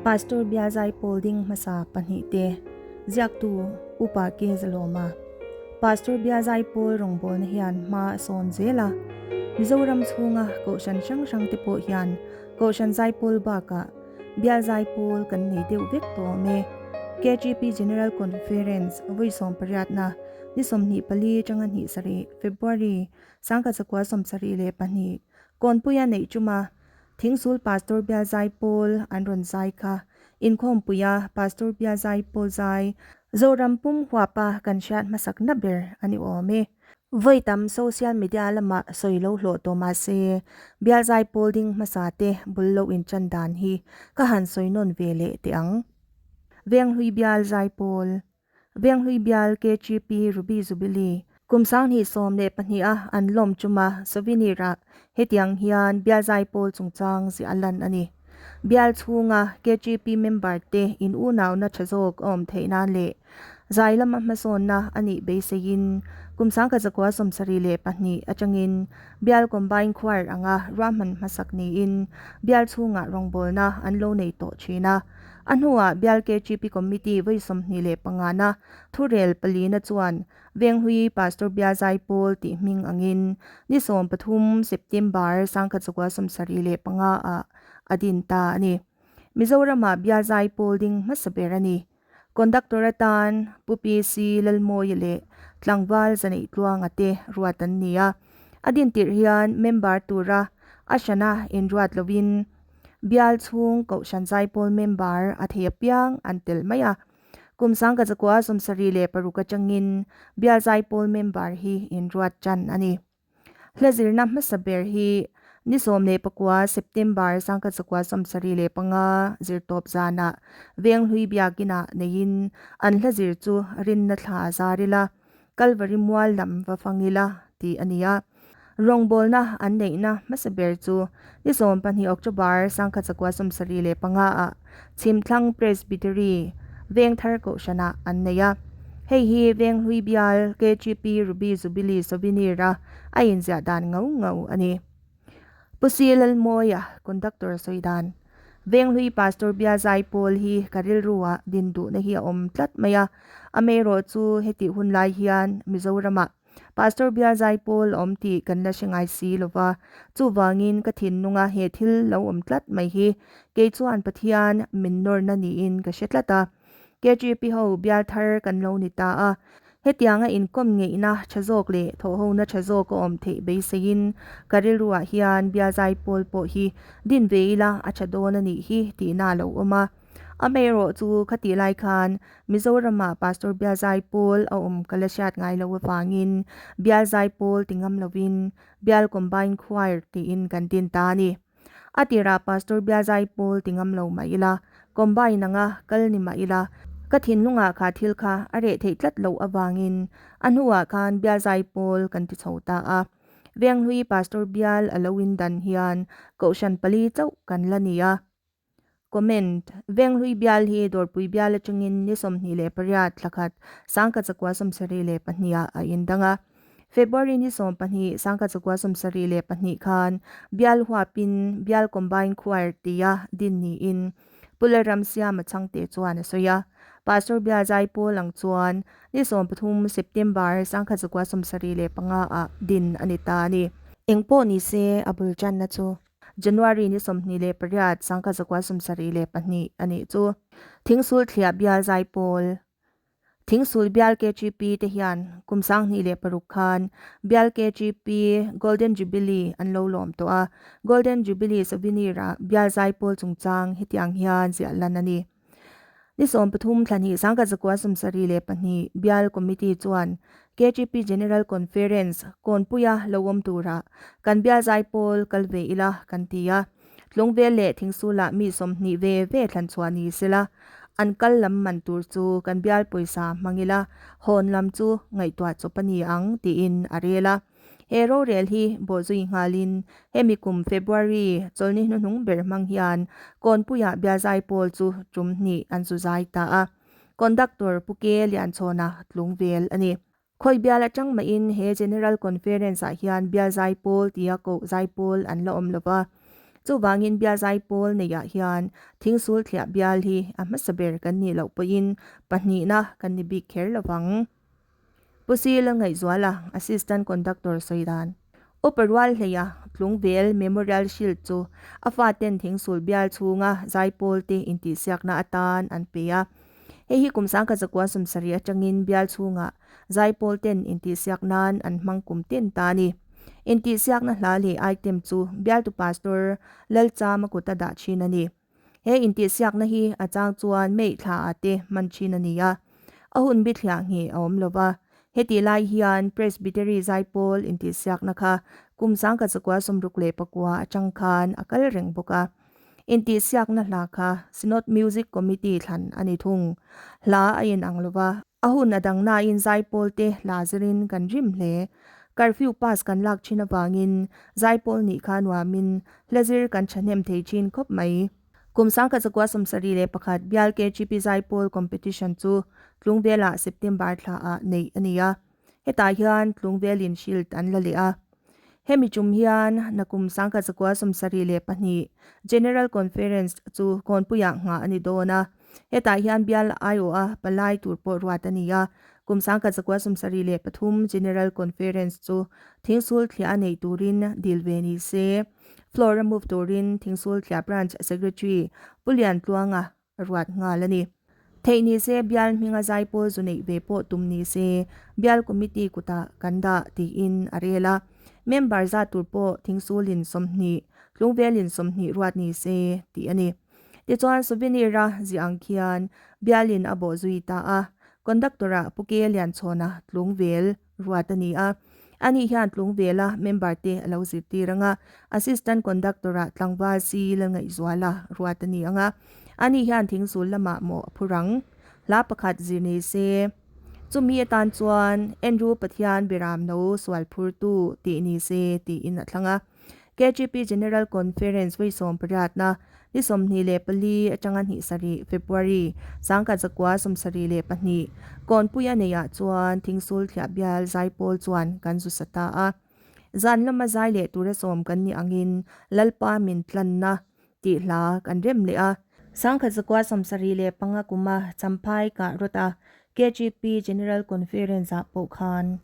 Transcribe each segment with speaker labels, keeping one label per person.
Speaker 1: Pastor Bial Zaipawl ding hmasa pahnihte ziaktu Upa K. Zalawma. Pastor Bial Zaipawl rawngbawlna hian hma a sawn zel a. Mizoram chhunga kohhran hrang hrangte pawh hian kohhran zaipawl bakah Bial Zaipawl kan nei deuh vek tawh awm e. KGP General Conference vawi sawmpariatna ni 24 atanga hnih sarih, February, 1972, Kawnpuia neih chuma Thingsul Pastor Bial Zaipawl an rawn zai kha. Inkhawmpuia Pastor Bial Zaipawl zai Zoram pum huapa kan hriat hmasakna ber a ni awm e. Vawi tam social media lamah sawi lo hlawh tawh mah se, Bial Zaipawl ding hmasa te bul lo intan dan hi ka han sawi nawn ve leh teh ang. Venghlui Bial Zaipawl. Venghlui bial KGP Ruby Jubilee kum 2012 a an lawm chuma souvenir ah hetiang hian bial zaipawl chungchang ziah a lan a ni. Bial chhunga KGP member te in unauna tha zawk a awm theih nan leh zai lama hmasawnna a nih beiseiin kum 1972 atangin bial Combined Choir anga ruahman hmasak niin bial chhungah rawngbawlna an lo nei tawh thin a. A hnuah Bial KGP Committee vawi 25 na thurel palina chuan Venghlui Pastor Bial Zaipawl tih hming angin ni 13 September 1975 ah a din ta a ni. Mizoramah Bial Zaipawl ding hmasa ber a ni. Conductor atan Pu PC Lalmawia leh Tlangval Zaneih Tluanga te ruat an ni a. A din tirh hian member tura a hrana inruat lovin Bial chhung Kohhran Zaipawl member a thei apiang an tel mai a. Kum 1976 atangin Bial Zaipawl member hi inruat tan a ni. Hla zirna hmasa ber hi ni 19 September 1975 zirtawp zanah Venghlui Biakinah neiin an hla zir chu rinna thla a zar ila, Kalvari mual lam va fang ila tih a ni a. Rawngbawlna an neihna hmasa ber chu ni 12 October 1975 ah Chhimthlang Presbytery Vengthar Kohhranah an nei a. Hei hi Venghlui bial KGP Ruby Jubilee Souvenir a a inziah dan ngau ngau a ni. Pu Si Lalmawia, Conductor sawi dan. Venghlui Pastor Bial Zaipawl hi ka rilruah din duhna hi a awm tlat mai a. Amaherawh chu hetih hun lai hian Mizoramah Pastor Bial Zaipawl a awm tih kan la hre ngai si lo va, chuvangin ka thinlunga he thil lo awm tlat mai hi kei chuan Pathian min nawrna niin ka hre tlat a. KGP ho bial thar kan lo ni ta a, hetianga inkawm ngeihna tha zawk leh thawhhona tha zawk a awm theih beiseiin ka rilruah hian bial zaipawl pawh hi din ve ila a tha dawn a nih hi tihna a lo awm a. Amaherawh chu khatih lai khan Mizoramah Pastor bial zaipawl a awm ka la hriat ngai loh avangin bial zaipawl ti ngam lovin bial Combined Choir tiin kan din ta a ni. A tirah Pastor Bial Zaipawl ti ngam lo mah ila, combine anga kal ni mah ila, ka thinlungah kha thil kha a reh theih tlat loh avangin a hnuah khan Bial Zaipawl kan ti chho ta a. Venghlui Pastor Bial a lo indan hian Kohhran pali chauh kan la ni a. Comment, Venghlui bial hi Dawrpui bial atangin ni 28 thla khat 1972 ah a indang a. February ni 12 1972 khan bial huapin Bial Combined Choir tia din niin Pu Lalramsiama Chhangte chuan a sawi a. Pastor Bial Zaipawl ang chuan ni 13 September 1975 ah din a ni ta a ni. Engpawh nise a bul tanna chu January ni 28, 1972 a nih chu. Thingsul Thliah Bial Zaipawl, Thingsul Bial KGP te hian kum 2006 khan Bial KGP Golden Jubilee an lo lawm tawh a, Golden Jubilee souvenir-ah Bial Zaipawl chungchang hetiang hian ziah lan a ni. Ni 13 thla hnih 1972 Bial Committee chuan KGP General Conference Kawnpuia lo awm turah kan bial zaipawl kal ve ila kan ti a. Tlungvel leh Thingsulah mi 20 ve ve thlan chhuah ni sela, an kal lam man tur chu kan bial pawisa hmang ila, hawn lam chu ngaihtuah chawp a ni ang tiin a rel a. He rorel hi bawhzui nghalin hemi kum February chawlhni hnuhnung ber hmang hian Kawnpuiah bialzaipawl chu tum hnih an zu zai ta a. Conductor Pu Ke Lianchhawna tlung vel a ni. Khawi bial atang mahin he General Conference ah hian bialzaipawl tia koh zaipawl an la awm lo va. Chuvangin bial zaipawl neihah hian thingsul thliah bial hi a hmasa ber kan nih loh pawhin pahnihna kan ni bik kher lo vang. Pu Sila Ngaihzuala, Assistant Conductor sawi dan. Upa Rualhleia Tlungvel Memorial Shield chu a faten thingsul bial chhunga zaipawl te intihsiakna atan an pe a. Hei hi kum 1970 atangin bial chhungah zaipawl ten intihsiak nan an hmang kum tin ta a ni. Intihsiakna hla leh item chu bialtu Pastor Lalchama kuta dah thin a ni. He intihsiakna hi a chang chuan May thla ah te hman thin a ni a, a hun bithliah ngheh a awm lo va. Hetih lai hian Presbytery zaipawl intihsiakna kha kum 1969 atang khan a kal reng bawk a. Intihsiakna hla kha Synod Music Committee thlan a ni thung. Hla a inang lo va, a hun a dang nain zaipawl te hla zirin kan rim hle. Curfew pass kan lak thin avangin zaipawl nih kha nuamin hla zir kan thahnem thei thin khawp mai. Kum 1971 bial KGP zaipawl competition chu Tlungvelah September thlaah neih a ni a. Hetah hian Tlungvelin shield an la leh a. Hemi tum hian nakum 1972 General Conference chu Kawnpuiah nghah a ni dawn a. Hetah hian bial aiawha palai tur pawh ruat a ni a. Kum 1973 General Conference chu Thingsul thliah a neih turin dil ve ni se. Floor a move turin Thingsul thliah Branch Secretary Pu Liantluanga ruat nghal a ni. Theih ni se bial hminga zaipawl zu neih ve pawh tum ni se bial committee kutah kan dah tiin a rel a. Member zat tur pawh thingsulin 20, tlungvelin 20 ruat ni se tih a ni. Tichuan souvenir-a ziah ang khian bialin a bawh zui ta a, conductor-ah Pu Ke Lianchhawna tlungvel ruat a ni a. Ani hian tlungvela member te a lo zirtir ang a, Assistant Conductor-ah tlangval si Lalngaihzuala ruat a ni ang a. Ani hian thingsul lamah mawh a phur ang. Hla pakhat zir nei se. Chumi atan chuan Andrew Pathian Beram No sual phurtu tih ni se tiin a thlang a. KGP General Conference vawi sawmpariatna ni 24 atanga hnih sarih February 1972 Kawnpuia neiah chuan Thingsul thliah bial zaipawl chuan kan zu sa ta a. Zan lama zai leh tura sawm kan nih angin Lalpa min tlanna tih hla kan rem leh a. 1975 kuma Champhai kah rawt a KGP General Conference-ah pawh khan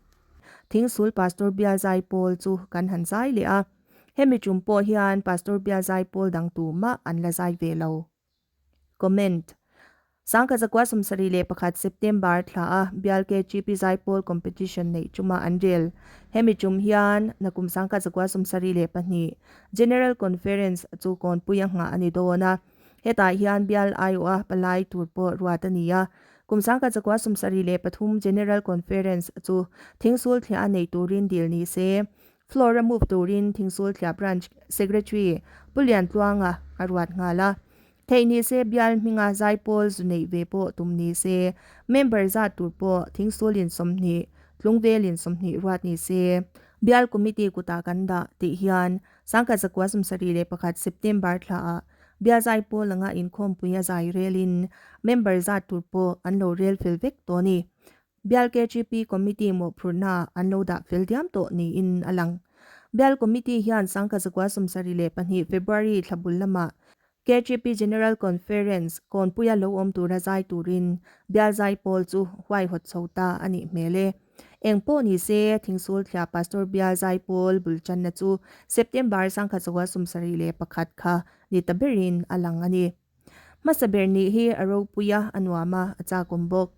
Speaker 1: Thingsul Pastor Bial Zaipawl chu kan han zai leh a, hemi tum pawh hian Pastor Bial Zaipawl dang tumah an la zai ve lo. Comment. 1971 September thla a Bial KGP Zaipawl Competition neih tuma an rel. Hemi tum hian nakum 1972 General Conference chu kawnpui a nghah a ni dawn a. Hetah hian bial aiawha palai tur pawh ruat a ni a. Kum 1973 General Conference chu Thingsul thliah a nei turin dil ni se, floor a move turin Thingsul thliah Branch Secretary Pu Liantluanga a ruat nghal a. Theih ni se bial hminga zaipawl zu neih ve pawh tum ni se, member zat tur pawh Thingsulin 20, Tlungvelin 20 ruat ni se. Bial Committee kutah kan dah tih hian 1971 September thlaah Bial zaipawl anga inkhawmpui a zai relin member zat tur pawh an lo rel fel vek tawh a ni. Bial KGP Committee mawhphurhnaah an lo dah fel diam tawh niin a lang. Bial Committee hian 1972 February thla bul lamah KGP General Conference kawnpuia lo awm tura zai turin Bial zaipawl chu huaihawt chho ta a nih hmel e. Eng pawh ni se, Thingsul thliah Pastor Bial Zaipawl bul channa chu September 1971 kha ni ta berin a lang a ni. Hmasa ber nih hi a ropui a, a nuam a, a chakawm bawk.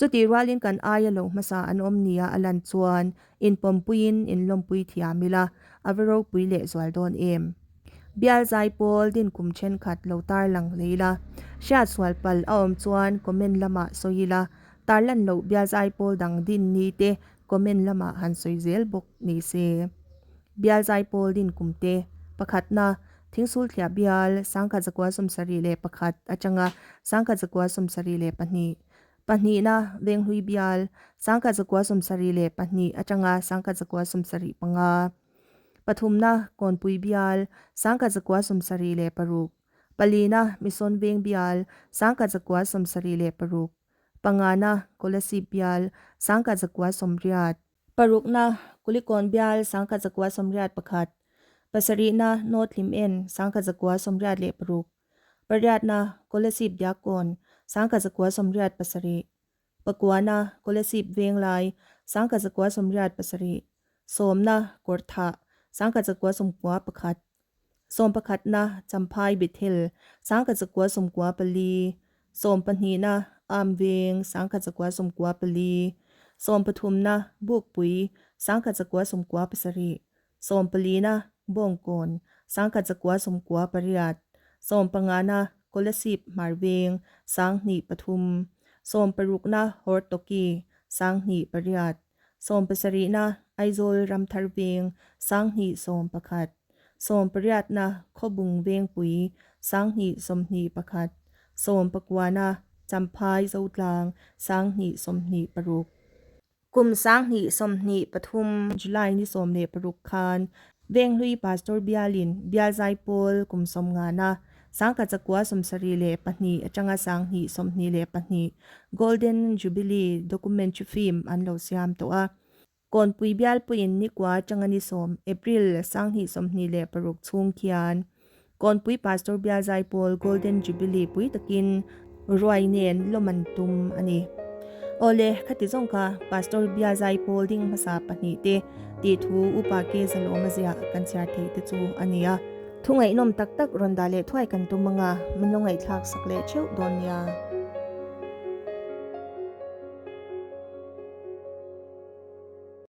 Speaker 1: Chutih rualin kan aia lo hmasa an awm nia a lan chuan inpawmpuiin inlawmpui thiam ila, a va ropui leh zual dawn em? Bial Zaipawl din kum thenkhat lo tarlang hlei la, hriatsual palh a awm chuan comment lamah sawi ila, Tarlan loh bial zaipawl dang din ni te comment lamah han sawi zel bawk ni se. Bial zaipawl din kum te, pakhatna, Thingsul thliah bial, 1971 atanga 1972, pahnihna, Venghlui bial, 1972 atanga 1975, pathumna, Kawnpui bial, 1976, palina, Mison Veng bial, 1976. Pangana, Kolasib bial, 1980. Parukna, Kulikawn bial, 1981. Pasarihna, North Hlim En, 1986. Pariatna, Kolasib Diakkawn, 1987. Pakuana, Kolasib Venglai, 1987. Sawmna, Kawrthah, 1991. Sawmpakhatna, Champhai Bethel, 1994. Sawmpahnihna, Amveng, 1994. Sawmpathumna, Bukpui, 1997. Sawmpalina, Bawngkawn, 1998. Sawmpangana, Kolasib Hmarveng, 2003. Sawmparukna, Hortoki, 2008. Sawmpasarihna, Aizawl Ramthar Veng, 2011. Sawmpariatna, Khawbung Vengpui, 2021. Sawmpakuana, Champhai Zotlang, 2026. Kum 2023 July ni 16 khan Venghlui Pastor Bialin Bial Zaipawl kum 50na 1972 atanga 2022 Golden Jubilee documentary film an lo siam tawh a. Kawnpui Bialpuiin nikua atanga ni 10 April 2026 chhung khian Kawnpui Pastor Bial Zaipawl Golden Jubilee pui takin ruai nen lawm an tum a ni. Awle, khati zawng kha Pastor Bial Zaipawl ding hmasa pahnihte tih thu Upa Ke Zalawma ziah kan chhiar theih te chu a ni a. Thu ngaihnawm tak tak rawn dah leh thuai kan tum anga min lo ngaihthlak sak leh theuh dawn nia.